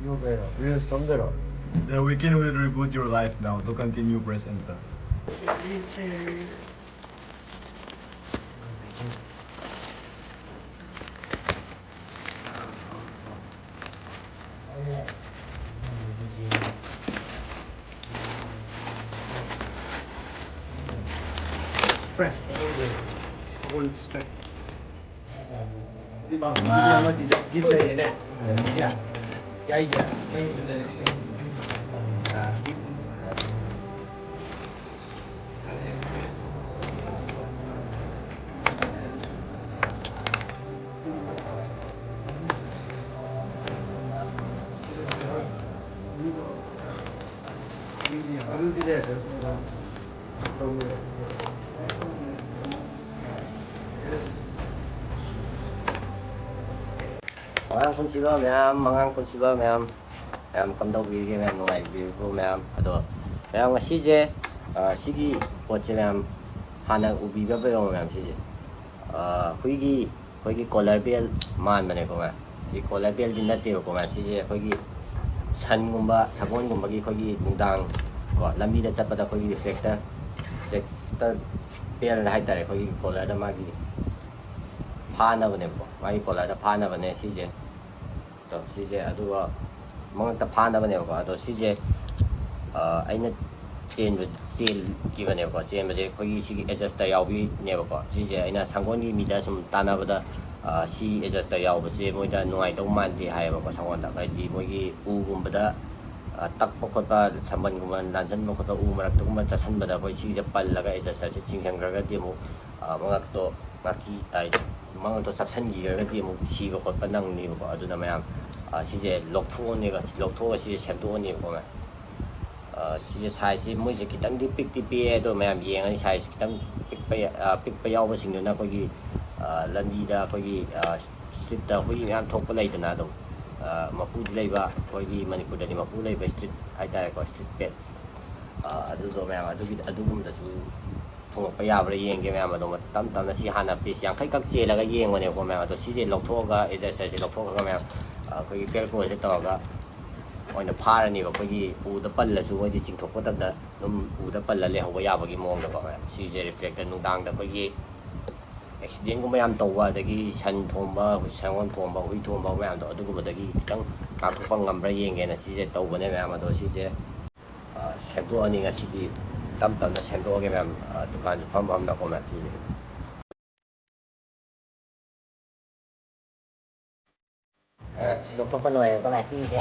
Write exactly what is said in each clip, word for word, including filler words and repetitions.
Reels ꯅꯝꯗꯣꯏꯔꯣ? The weekend will reboot your life now. To continue, press enter. Press. Hold straight. ꯑꯉꯥꯡ ꯄꯨꯟꯁꯤꯕ ꯃꯌꯥꯝ, ꯑꯉꯥꯡ ꯄꯨꯟꯁꯤꯕ ꯃꯌꯥꯝ, ꯃꯌꯥꯝ ꯀꯝꯗꯧꯕꯤꯔꯤꯒꯦ ꯃꯌꯥꯝ? ꯅꯨꯡꯉꯥꯏꯕꯤꯔꯤꯕ꯭ꯔꯣ ꯃꯌꯥꯝ? ꯑꯗꯣ ꯃꯌꯥꯝ, ꯉꯁꯤꯁꯦ, ꯑ, ꯁꯤꯒꯤ ꯄꯣꯠꯁꯦ ꯃꯌꯥꯝ ꯍꯥꯟꯅ ꯎꯕꯤꯕ꯭ꯔꯥ ꯌꯦꯡꯉꯣ ꯃꯌꯥꯝ꯫ ꯁꯤꯁꯦ, ꯑ, ꯍꯨꯏꯒꯤ, ꯑꯩꯈꯣꯏꯒꯤ collar bell ꯃꯥꯟꯕꯅꯦꯀꯣ ꯃꯌꯥꯝ꯫ ꯁꯤ collar bellꯗꯤ ꯅꯠꯇꯦꯕꯀꯣ ꯃꯌꯥꯝ꯫ ꯁꯤꯁꯦ ꯑꯩꯈꯣꯏꯒꯤ ꯁꯟꯒꯨꯝꯕ, ꯁꯒꯣꯜꯒꯨꯝꯕꯒꯤ ꯑꯩꯈꯣꯏꯒꯤ ꯅꯨꯡꯗꯥꯡ ꯀꯣ, ꯂꯝꯕꯤꯗ ꯆꯠꯄꯗ ꯑꯩꯈꯣꯏꯒꯤ reflector, reflector bell ꯍꯥꯏꯇꯥꯔꯦ, ꯑꯩꯈꯣꯏꯒꯤ collarꯗ ꯃꯥꯒꯤ ꯐꯥꯅꯕꯅꯦꯕꯀꯣ, ꯃꯥꯒꯤ collarꯗ ꯐꯥꯅꯕꯅꯦ ꯁꯤꯁꯦ꯫ ꯑꯗꯣ ꯁꯤꯁꯦ, ꯑꯗꯨꯒ ꯃꯉꯛꯇ ꯐꯥꯅꯕꯅꯦꯕꯀꯣ꯫ ꯑꯗꯣ ꯁꯤꯁꯦ, ꯑ, ꯑꯩꯅ ꯆꯦꯟꯕ, ꯆꯦꯟꯈꯤꯕꯅꯦꯕꯀꯣ꯫ ꯆꯦꯟꯕꯁꯦ ꯑꯩꯈꯣꯏꯒꯤ ꯁꯤꯒꯤ adjuster ꯌꯥꯎꯕꯤꯅꯦꯕꯀꯣ꯫ ꯁꯤꯁꯦ ꯑꯩꯅ ꯁꯪꯒꯣꯜꯒꯤ ꯃꯤꯗ ꯁꯨꯝ ꯇꯥꯟꯅꯕꯗ, ꯑ, ꯁꯤ adjuster ꯌꯥꯎꯕꯁꯦ ꯃꯣꯏꯗ ꯅꯨꯡꯉꯥꯏꯗꯧ ꯃꯥꯟꯗꯦ ꯍꯥꯏꯌꯦꯕꯀꯣ꯫ ꯁꯪꯒꯣꯜꯗ ꯍꯥꯏꯗꯤ ꯃꯣꯏꯒꯤ ꯎꯒꯨꯝꯕꯗ, ꯑ, ꯇꯛꯄ ꯈꯣꯠꯄ, ꯁꯝꯕꯟꯒꯨꯝꯕ ꯅꯥꯟꯁꯤꯟꯕ ꯈꯣꯠꯄ, ꯎ ꯃꯔꯛꯇꯒꯨꯝꯕ ꯆꯠꯁꯤꯟꯕꯗ ꯑꯩꯈꯣꯏ ꯁꯤꯁꯦ ꯄꯜꯂꯒ adjusterꯁꯦ ꯆꯤꯡꯁꯤꯟꯈ꯭ꯔꯒꯗꯤ ꯑꯃꯨꯛ, ꯑ, ꯃꯉꯛꯇꯣ ꯉꯥꯛꯊꯤ, ꯍꯥꯏꯗꯤ ꯃꯉꯛꯇꯣ ꯆꯞꯁꯤꯟꯈꯤꯈ꯭ꯔꯒꯗꯤ ꯑꯃꯨꯛ ꯁꯤꯕ ꯈꯣꯠꯄ ꯅꯪꯅꯦꯕꯀꯣ꯫ ꯑꯗꯨꯅ ꯃꯌꯥꯝ, ꯑ, ꯁꯤꯁꯦ ꯂꯧꯊꯣꯛꯑꯅꯦꯕ, ꯂꯧꯊꯣꯛꯑꯒ ꯁꯤꯁꯦ ꯁꯦꯝꯗꯣꯛꯑꯅꯦꯕꯀꯣ ꯃꯌꯥꯝ꯫ ꯑ, ꯁꯤꯁꯦ sizeꯁꯦ ꯃꯣꯏꯁꯦ ꯈꯤꯇꯪꯗꯤ ꯄꯤꯛꯇꯤ ꯄꯤꯛꯑꯦ, ꯑꯗꯣ ꯃꯌꯥꯝ ꯌꯦꯡꯉꯅꯤ size ꯈꯤꯇꯪ ꯄꯤꯛꯄ ꯌꯥ-, ꯑ, ꯄꯤꯛꯄ ꯌꯥꯎꯕꯁꯤꯡꯗꯨꯅ ꯑꯩꯈꯣꯏꯒꯤ, ꯑ, ꯂꯝꯕꯤꯗ ꯑꯩꯈꯣꯏꯒꯤ, ꯑ, streetꯇ ꯍꯨꯏ ꯃꯌꯥꯝ ꯊꯣꯛꯄ ꯂꯩꯗꯅ ꯑꯗꯨꯝ, ꯑ, ꯃꯄꯨꯗꯤ ꯂꯩꯕ, ꯑꯩꯈꯣꯏꯒꯤ ꯃꯅꯤꯄꯨꯔꯗꯗꯤ ꯃꯄꯨ ꯂꯩꯕ street ꯍꯥꯏꯇꯥꯔꯦꯀꯣ, street pet꯫ ꯑ, ꯑꯗꯨꯗꯣ ꯃꯌꯥꯝ ꯑꯗꯨꯒꯤ, ꯑꯗꯨꯒꯨꯝꯕꯗꯁꯨ ꯊꯣꯡꯉꯛꯄ ꯌꯥꯕ꯭ꯔꯥ ꯌꯦꯡꯒꯦ ꯃꯌꯥꯝ꯫ ꯑꯗꯣ ꯇꯞ ꯇꯞꯅ ꯁꯤ ꯍꯥꯟꯅ piece ꯌꯥꯡꯈꯩꯈꯛ ꯆꯦꯜꯂꯒ ꯌꯦꯡꯕꯅꯦꯀꯣ ꯃꯌꯥꯝ꯫ ꯑꯗꯣ ꯁꯤꯁꯦ ꯂꯧꯊꯣꯛꯑꯒ, adjusterꯁꯦ ꯂꯧꯊꯣꯛꯈ꯭ꯔꯒ ꯃꯌꯥꯝ, ꯑ, ꯑꯩꯈꯣꯏꯒꯤ velcroꯁꯦ ꯇꯧꯔꯒ ꯑꯣꯏꯅ ꯐꯥꯔꯅꯦꯕ꯫ ꯑꯩꯈꯣꯏꯒꯤ ꯎꯗ ꯄꯜꯂꯁꯨ ꯃꯣꯏꯗꯤ ꯆꯤꯡꯊꯣꯛꯄ ꯃꯇꯝꯗ ꯑꯗꯨꯝ ꯎꯗ ꯄꯜꯂ ꯂꯩꯍꯧꯕ ꯌꯥꯕꯒꯤ ꯃꯑꯣꯡꯗꯀꯣ ꯃꯌꯥꯝ꯫ ꯁꯤꯁꯦ ꯔꯤꯐ꯭ꯂꯦꯛꯇꯔ, ꯅꯨꯡꯗꯥꯡꯗ ꯑꯩꯈꯣꯏꯒꯤ ꯑꯦꯛꯁꯤꯗꯦꯟꯒꯨꯝꯕ ꯌꯥꯝ ꯇꯧꯕ, ꯑꯗꯒꯤ ꯁꯟ ꯊꯣꯝꯕ, ꯁꯪꯒꯣꯝ ꯊꯣꯝꯕ, ꯍꯨꯏ ꯊꯣꯝꯕ ꯃꯌꯥꯝꯗꯣ, ꯑꯗꯨꯒꯨꯝꯕꯗꯒꯤ ꯈꯤꯇꯪ ꯉꯥꯛꯊꯣꯛꯄ ꯉꯝꯕ꯭ꯔꯥ ꯌꯦꯡꯒꯦꯅ ꯁꯤꯁꯦ ꯇꯧꯕꯅꯦ ꯃꯌꯥꯝ꯫ ꯑꯗꯣ ꯁꯤꯁꯦ, ꯑ, ꯁꯦꯝꯗꯣꯛꯑꯅꯤ ꯉꯁꯤꯗꯤ꯫ ꯇꯞ ꯇꯞꯅ ꯁꯦꯝꯗꯣꯛꯑꯒꯦ ꯃꯌꯥꯝ꯫ ꯑ, ꯗꯨꯀꯥꯟꯁꯨ ꯐꯝ ꯐꯝꯅꯀꯣ ꯃꯌꯥꯝ ꯁꯤꯁꯦ꯫ ꯑ, ꯁꯤ ꯂꯧꯊꯣꯛꯄ ꯂꯣꯏꯔꯦꯀꯣ ꯃꯌꯥꯝ ꯁꯤꯁꯦ꯫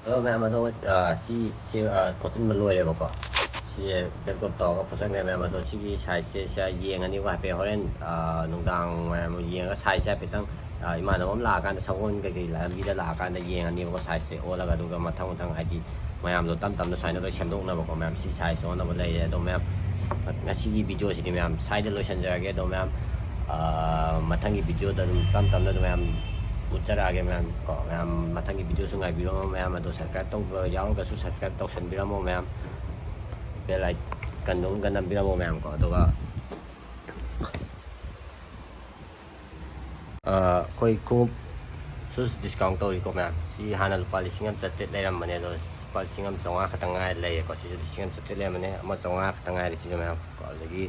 ꯑꯗꯣ ꯃꯌꯥꯝ ꯑꯗꯣ, ꯑ, ꯁꯤ, ꯁꯤ, ꯑ, ꯈꯣꯠꯆꯤꯟꯕ ꯂꯣꯏꯔꯦꯕꯀꯣ꯫ ꯁꯤꯁꯦ ꯕꯦꯛ ꯇꯧꯔꯒ ꯈꯣꯠꯆꯟꯈ꯭ꯔꯦ ꯃꯌꯥꯝ꯫ ꯑꯗꯣ ꯁꯤꯒꯤ ꯁꯥꯏꯖꯁꯦ ꯁꯤꯗ ꯌꯦꯡꯉꯅꯤꯀꯣ ꯍꯥꯏꯐꯦꯠ ꯍꯣꯔꯦꯟ, ꯑ, ꯅꯨꯡꯗꯥꯡ ꯋꯥꯏꯔꯝ ꯌꯦꯡꯉꯒ ꯁꯥꯏꯖꯁꯦ ꯍꯥꯏꯐꯦꯠꯇꯪ, ꯑ, ꯏꯃꯥꯟꯅꯕ ꯑꯃ ꯂꯥꯛꯑꯀꯥꯟꯗ, ꯁꯒꯣꯜ ꯀꯩꯀꯩ ꯂꯝꯕꯤꯗ ꯂꯥꯛꯑꯀꯥꯟꯗ ꯌꯦꯡꯉꯅꯤꯕꯀꯣ ꯁꯥꯏꯖꯁꯦ ꯑꯣꯜꯂꯒ꯫ ꯑꯗꯨꯒ ꯃꯊꯪ ꯃꯊꯪ ꯍꯥꯏꯗꯤ ꯃꯌꯥꯝꯗꯣ ꯇꯞ ꯇꯞꯅ ꯁꯨꯃꯥꯏꯅ ꯂꯣꯏ ꯁꯦꯝꯗꯣꯛꯅꯕꯀꯣ ꯃꯌꯥꯝ꯫ ꯁꯤ ꯁꯥꯏꯖ ꯑꯣꯟꯅꯕ ꯂꯩꯔꯦ꯫ ꯑꯗꯣ ꯃꯌꯥꯝ, ꯉꯁꯤꯒꯤ ꯚꯤꯗꯤꯑꯣꯁꯤꯗꯤ ꯃꯌꯥꯝ ꯁ꯭ꯋꯥꯏꯗ ꯂꯣꯏꯁꯤꯟꯖꯔꯒꯦ꯫ ꯑꯗꯣ ꯃꯌꯥꯝ, ꯑ, ꯃꯊꯪꯒꯤ ꯚꯤꯗꯤꯑꯣꯗ ꯑꯗꯨꯝ ꯇꯞ ꯇꯞꯅ ꯑꯗꯨꯝ ꯃꯌꯥꯝ ꯎꯠꯆꯔꯛꯑꯒꯦ ꯃꯌꯥꯝ ꯀꯣ꯫ ꯃꯌꯥꯝ ꯃꯊꯪꯒꯤ ꯚꯤꯗꯤꯑꯣꯁꯨ ꯉꯥꯏꯕꯤꯔꯝꯃꯣ ꯃꯌꯥꯝ꯫ ꯑꯗꯣ ꯁꯕꯁꯀ꯭ꯔꯥꯏꯕ ꯇꯧꯕ ꯌꯥꯎꯔꯒꯁꯨ ꯁꯕꯁꯀ꯭ꯔꯥꯏꯕ ꯇꯧꯁꯟꯕꯤꯔꯝꯃꯣ ꯃꯌꯥꯝ꯫ ꯕꯦꯜ ꯑꯥꯏꯀꯟꯗꯣ ꯑꯃꯨꯛꯀ ꯅꯝꯕꯤꯔꯝꯃꯣ ꯃꯌꯥꯝ ꯀꯣ꯫ ꯑꯗꯨꯒ ꯑ, ꯑꯩꯈꯣꯏ ꯈꯣꯡꯎꯞꯁꯨ ꯗꯤꯁꯀꯥꯎꯟ ꯇꯧꯔꯤꯀꯣ ꯃꯌꯥꯝ꯫ ꯁꯤ ꯍꯥꯟꯅ ꯂꯨꯄꯥ ꯂꯤꯁꯤꯡ ꯑꯃ ꯆꯥꯇ꯭ꯔꯦꯠ ꯂꯩꯔꯝꯕꯅꯦ, ꯑꯗꯣ ꯂꯨꯄꯥ ꯂꯤꯁꯤꯡ ꯑꯃ ꯆꯥꯝꯃꯉꯥ ꯈꯛꯇꯪ ꯉꯥꯏꯔ ꯂꯩꯔꯦꯀꯣ꯫ ꯁꯤꯁꯨ ꯂꯤꯁꯤꯡ ꯑꯃ ꯆꯥꯇ꯭ꯔꯦꯠ ꯂꯩꯔꯝꯕꯅꯦ, ꯑꯃ ꯆꯥꯝꯃꯉꯥ ꯈꯛꯇꯪ ꯉꯥꯏꯔꯦ ꯁꯤꯁꯨ ꯃꯌꯥꯝ ꯀꯣ꯫ ꯑꯗꯒꯤ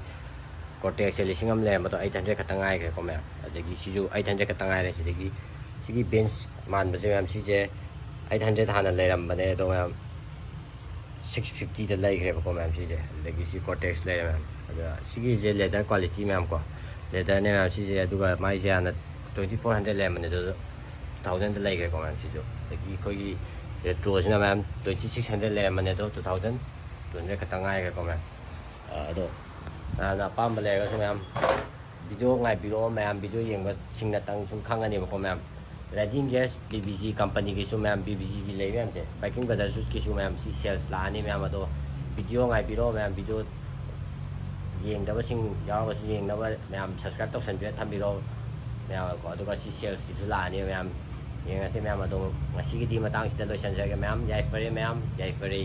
ꯀꯣꯔꯇꯦꯛꯁꯦ ꯂꯤꯁꯤꯡ ꯑꯃ ꯂꯩꯔꯝꯕꯗꯣ ꯑꯩꯠ ꯍꯟꯗ꯭ꯔꯦꯠ ꯈꯛꯇꯪ ꯉꯥꯏꯈ꯭ꯔꯦꯀꯣ ꯃꯌꯥꯝ꯫ ꯑꯗꯒꯤ ꯁꯤꯁꯨ ꯑꯩꯠ ꯍꯟꯗ꯭ꯔꯦꯠ ꯈꯛꯇꯪ ꯉꯥꯏꯔꯦ꯫ ꯁꯤꯗꯒꯤ ꯁꯤꯒꯤ ꯕꯦꯟꯁ ꯃꯥꯟꯕꯁꯦ ꯃꯌꯥꯝ, ꯁꯤꯁꯦ ꯑꯩꯠ ꯍꯟꯗ꯭ꯔꯦꯠ ꯍꯥꯟꯅ ꯂꯩꯔꯝꯕꯅꯦ, ꯑꯗꯣ ꯃꯌꯥꯝ ꯁꯤꯛꯁ ꯐꯤꯐꯇꯤꯗ ꯂꯩꯈ꯭ꯔꯦꯕꯀꯣ ꯃꯌꯥꯝ ꯁꯤꯁꯦ꯫ ꯑꯗꯒꯤ ꯁꯤ ꯀꯣꯔꯇꯦꯛꯁ ꯂꯩꯔꯦ ꯃꯌꯥꯝ꯫ ꯑꯗ ꯁꯤꯒꯤꯁꯦ ꯂꯦꯗꯔ ꯀ꯭ꯋꯥꯂꯤꯇꯤ ꯃꯌꯥꯝ ꯀꯣ, ꯂꯦꯗꯔꯅꯦ ꯃꯌꯥꯝ ꯁꯤꯁꯦ꯫ ꯑꯗꯨꯒ ꯃꯥꯏꯁꯦ ꯍꯥꯟꯅ ꯇ꯭ꯋꯦꯟꯇꯤ ꯐꯣꯔ ꯍꯟꯗ꯭ꯔꯦꯗ ꯂꯩꯔꯝꯕꯅꯦ, ꯑꯗꯨ ꯇꯨ ꯊꯥꯎꯖꯟꯗ ꯂꯩꯈ꯭ꯔꯦꯀꯣ ꯃꯌꯥꯝ ꯁꯤꯁꯨ꯫ ꯑꯗꯒꯤ ꯑꯩꯈꯣꯏꯒꯤ ꯔꯦꯇ꯭ꯔꯣꯁꯤꯅ ꯃꯌꯥꯝ ꯇ꯭ꯋꯦꯟꯇꯤ ꯁꯤꯛꯁ ꯍꯟꯗ꯭ꯔꯦꯗ ꯂꯩꯔꯝꯕꯅꯦ, ꯑꯗꯣ ꯇꯨ ꯊꯥꯎꯖꯟ ꯇꯨ ꯍꯟꯗ꯭ꯔꯦꯗ ꯈꯛꯇꯪ ꯉꯥꯏꯈ꯭ꯔꯦꯀꯣ ꯃꯌꯥꯝ꯫ ꯑꯗꯣ ꯃꯌꯥꯝꯅ ꯑꯄꯥꯝꯕ ꯂꯩꯔꯒꯁꯨ ꯃꯌꯥꯝ ꯚꯤꯗꯤꯑꯣ ꯉꯥꯏꯕꯤꯔꯛꯑꯣ ꯃꯌꯥꯝ꯫ ꯚꯤꯗꯤꯑꯣ ꯌꯦꯡꯕꯁꯤꯡꯅꯇꯪ ꯁꯨꯝ ꯈꯪꯒꯅꯦꯕꯀꯣ ꯃꯌꯥꯝ꯫ ꯔꯥꯏꯗꯤꯡ ꯒꯦꯁ, ꯕꯤ ꯕꯤ ꯖꯤ ꯀꯝꯄꯅꯤꯒꯤꯁꯨ ꯃꯌꯥꯝ, ꯕꯤ ꯕꯤ ꯖꯤꯒꯤ ꯂꯩ ꯃꯌꯥꯝꯁꯦ, ꯕꯥꯏꯀꯤꯡ ꯕ꯭ꯔꯗꯔꯁꯀꯤꯁꯨ ꯃꯌꯥꯝ ꯁꯤ ꯁꯦꯜꯁ ꯂꯥꯛꯑꯅꯤ ꯃꯌꯥꯝ꯫ ꯑꯗꯣ ꯚꯤꯗꯤꯑꯣ ꯉꯥꯏꯕꯤꯔꯣ ꯃꯌꯥꯝ, ꯚꯤꯗꯤꯑꯣ ꯌꯦꯡꯗꯕꯁꯤꯡ ꯌꯥꯎꯔꯒꯁꯨ ꯌꯦꯡꯅꯕ ꯃꯌꯥꯝ ꯁꯕꯁꯀ꯭ꯔꯥꯏꯕ ꯇꯧꯁꯟꯕꯤꯔ ꯊꯝꯕꯤꯔꯣ ꯃꯌꯥꯝ ꯀꯣ꯫ ꯑꯗꯨꯒ ꯁꯤ ꯁꯦꯜꯁꯀꯤꯁꯨ ꯂꯥꯛꯑꯅꯤ ꯃꯌꯥꯝ, ꯌꯦꯡꯉꯁꯤ ꯃꯌꯥꯝ꯫ ꯑꯗꯣ ꯉꯁꯤꯒꯤꯗꯤ ꯃꯇꯥꯡꯁꯤꯗ ꯂꯣꯏꯁꯤꯟꯖꯔꯒꯦ ꯃꯌꯥꯝ꯫ ꯌꯥꯏꯐꯔꯦ ꯃꯌꯥꯝ, ꯌꯥꯏꯐꯔꯦ꯫